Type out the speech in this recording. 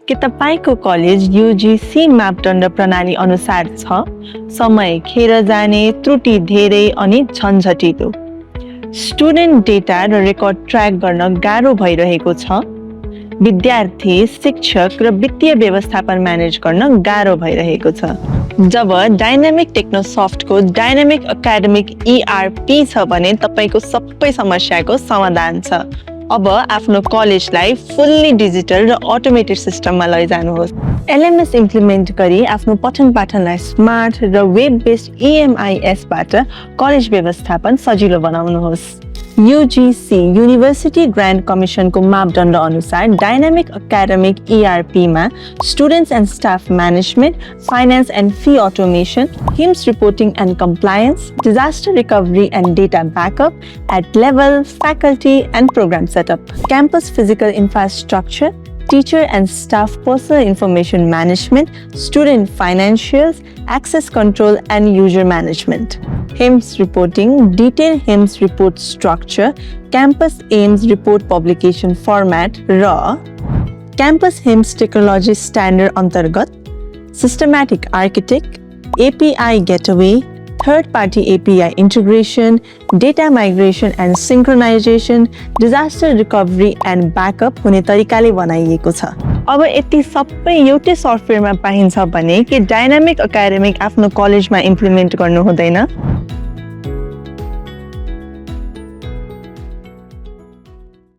के तपाईको college UGC मापदण्ड प्रणाली अनुसार छ? समय खेर जाने, त्रुटि धेरै अनि झन्झटिलो। स्टुडेन्ट डेटा र रेकर्ड ट्र्याक गर्न गाह्रो भइरहेको छ। विद्यार्थी, शिक्षक र वित्तीय व्यवस्थापन म्यानेज गर्न गाह्रो भइरहेको छ। जब डाइनामिक टेक्नोसफ्टको डाइनामिक एकाडेमिक ERP छ भने तपाईको सबै समस्याको समाधान छ। अब आफ्नो कलेजलाई फुल्ली डिजिटल र अटोमेटेड सिस्टममा लैजानुहोस्। LMS इम्प्लिमेन्ट गरी आफ्नो पठन पाठनलाई स्मार्ट र वेब बेस्ड EMIS-बाट कलेज व्यवस्थापन सजिलो बनाउनुहोस्। UGC युनिभर्सिटी ग्रान्ट कमिसनको मापदण्ड अनुसार डाइनामिक एकाडेमिक ERP मा students and staff management, finance and fee automation, HIMSS reporting and compliance, disaster recovery and data backup at level, faculty and programme setup, campus physical infrastructure, teacher and staff personal information management, student financials, access control and user management. HIMSS reporting, detailed HIMSS report structure, campus aims report publication format, raw, campus HIMSS technology standard अंतर्गत, systematic architect, API gateway, third-party API integration, data migration and synchronization, disaster recovery and backup हुने तरिकाले बनाइएको छ। अब यति सबै एउटै सफ्टवेयरमा पाइन्छ भने के डाइनामिक एकाडेमिक आफ्नो कलेजमा इम्प्लिमेन्ट गर्नु हुँदैन?